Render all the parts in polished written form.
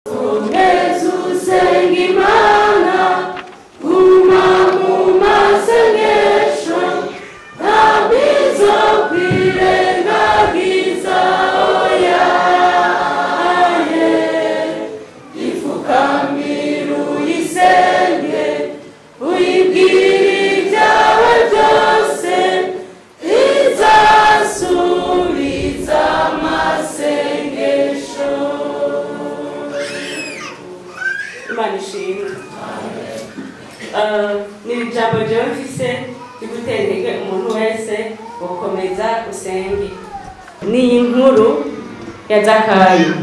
Komeza usenge Imana, guma mu masengesho, ntabwo izokwirengagiza, oya ye. Ipfukamire uyisenge, uyibwire ibyawe byose, izasubiza amasengesho. Imana ishimwe. Ni ijambo jewe mfise ryo gutera intege umuntu wese gukomeza usenge. Ni inkuru ya Zakayo.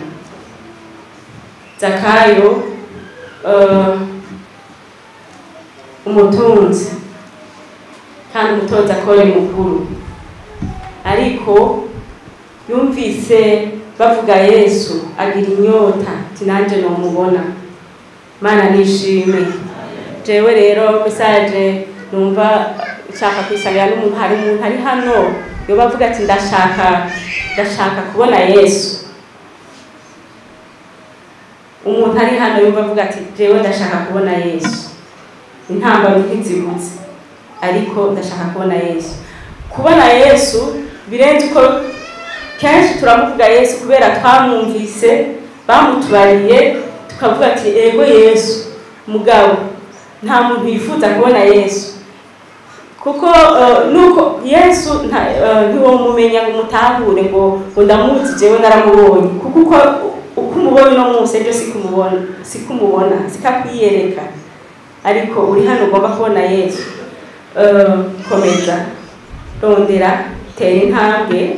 Zakayo, umutunzi kandi umutoza akora mukuru, ariko yumvise bavuga Yesu agira inyota ati nanje nomubona. Mana nishime. Jewe rero message numva nshaka kwisangira n'umuntu, hari umuntu ari hano yoba avuga ati ndashaka kubona Yesu. Umuntu ari hano yumva avuga ati jewe ndashaka kubona Yesu, intambamyi ntizibutse, ariko ndashaka kubona Yesu. Kubona Yesu birenze uko kenshi turamuvuga Yesu kubera twamwumvise bamutubariye, tukavuga ati ego Yesu. Mugabo nta muntu yifuza kubona Yesu, kuko nuko Yesu ntiwomumenya ngo umutahure ngo ndamuzi jewe naramubonye, kuko uko umubonye uno munsi ejo sikumubona, sikumubona, sikakwiyereka. Ariko uri hano ugomba kubona Yesu. Komeza, rondera, tera intambwe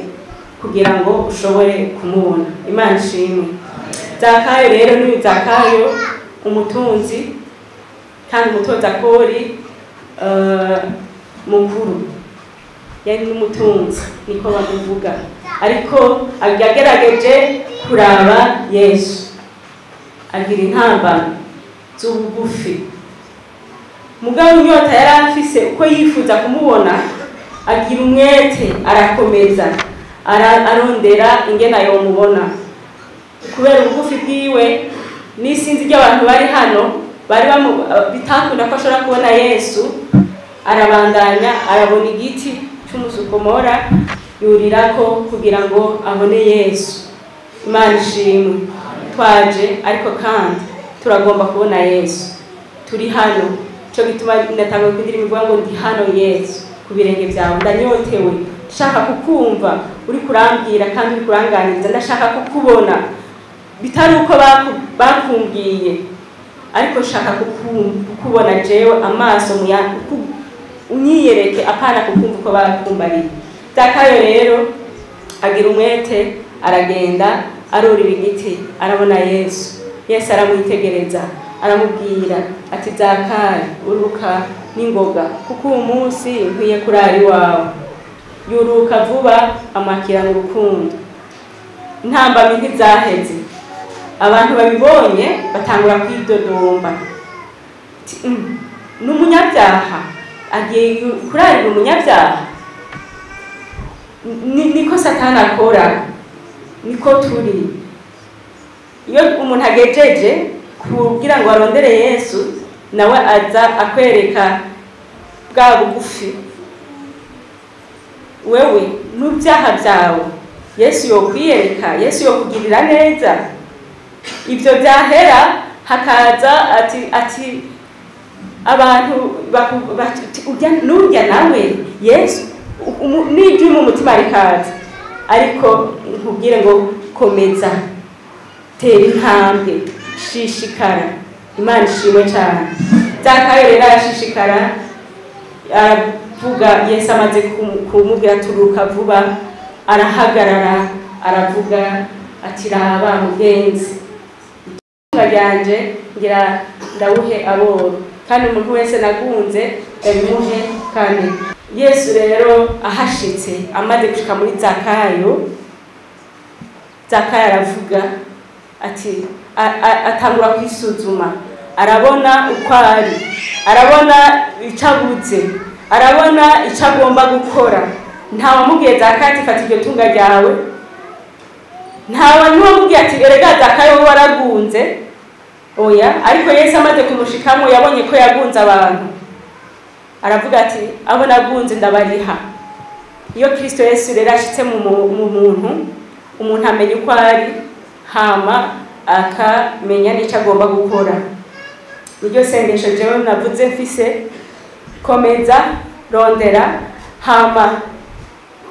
kugira ngo ushobore kumubona. Imana ishimwe. Zakayo rero ni Zakayo umutunzi kandi umutoza kori mukuru, yari n'umutunzi niko bamuvuga, ariko yagerageje kuraba Yesu agira intambamyi z'ubugufi. Mugabo inyota yari afise uko yifuza kumubona, agira umwete, arakomeza, arondera ingene yomubona. Kubera ubugufi bwiwe n'isinzi ry'abantu bari hano bari bitakunda ko ashobora kubona Yesu, arabandanya arabona igiti cy'umusukomora yurirako kugira ngo abone Yesu. Imana ishimwe. Twaje ariko kandi turagomba kubona Yesu. Turi hano, cyo gituma natanga kugira imivugo ngo ndi hano Yesu ku birenge byawe, ndanyotewe, ndashaka kukumva uri kurambwira kandi uri kuranganiriza, ndashaka kukubona bitari uko bakumbwiye, ariko nshaka kukubona jewe amaso unyiyereke, apana kukumva uko bakumbariye. Zakayo rero agira umwete, aragenda arurira igiti, arabona Yesu. Yesu aramwitegereza, aramubwira ati Zakayo, uruka n'ingoga, kuko uyu munsi nkwiye kurara iwawe. Yuruka vuba, amwakirana urukundo. Intambamyi ntizaheze. Abantu babibonye batangura kwidodomba, n'umunyabyaha agiye kurarira umunyabyaha. Niko Satani akora, niko turi. Iyo umuntu agejeje kugira ngo arondere Yesu, nawe aza akwereka bwa bugufi. Wewe n'ibyaha byawe Yesu yokwiyereka, Yesu yokugirira neza. Ibyo byahera hakaza ati abantu nurya nawe Yesu n'ibyo mu mutima rikaza, ariko nkubwire ngo komeza, tera intambwe, shishikara. Imana ishimwe cyane. Zakayo rero arashishikara, aravuga. Yesu amaze kumubwira turuka vuba, arahagarara, aravuga ati raba mugenzi, itunga ryanje ngira ndawuhe aboro, kandi umuntu wese nagunze ndabimuhe kane. Yesu rero ahashitse amaze gushika muri Zakayo, Zakayo aravuga ati, atangura kwisuzuma, arabona uko ari, arabona icyo abuze, arabona icyo agomba gukora. Ntawamubwiye Zakayo ati fata iryo tunga ryawe, ntawe n'uwamubwiye ati erega Zakayo wowe waragunze. Oya, ariko Yesu amaze kumushikamo yabonye ko yagunze abantu, aravuga ati abo nagunze ndabariha. Iyo Kristo Yesu rero ashitse mu muntu, umuntu amenya uko ari, hama akamenya n'icyo agomba gukora. Niryo sengesho jewe navuze mfise: komeza, rondera, hama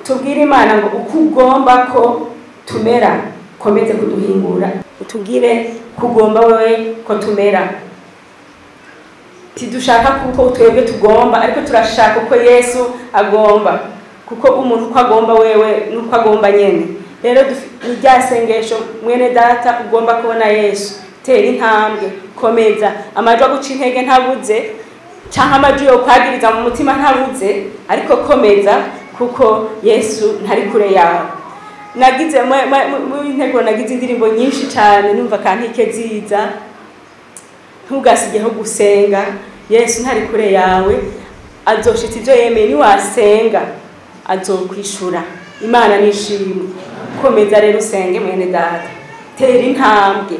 tubwire Imana ngo uko ugomba ko tumera, komeze kuduhingura, utubwire kugomba wewe ko tumera. Tidushaka kuko twebwe tugomba, ariko turashaka uko Yesu agomba, kuko umuntu uko agomba wewe nuko agomba nyene. Rero ni rya sengesho, mwene data ugomba kubona Yesu, tera intambwe, komeza. Amajwi aguca intege ntabuze, canke amajwi yo kwagiriza mu mutima ntabuze, ariko komeza kuko Yesu ntari kure yawe. Nagize mu intego, nagize indirimbo nyinshi cyane, numva kantike ziza. Ntugasigeho gusenga, Yesu ntari kure yawe, azoshitsa ivyo yemeye. Niwasenga azokwishura. Imana nishimwe. Komeza rero usenge, mwene data, tera intambwe.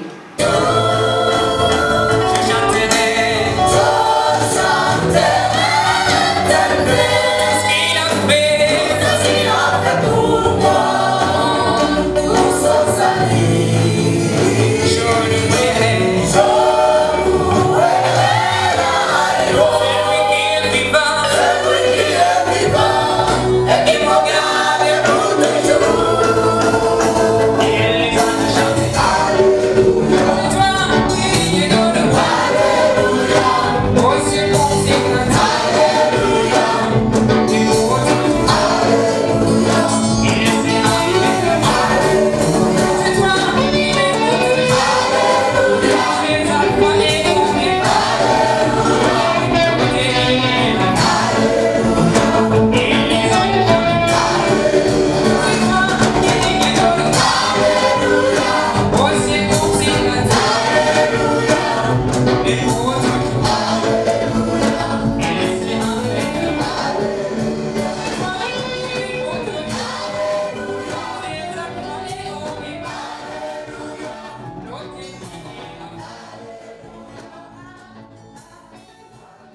Alléluia.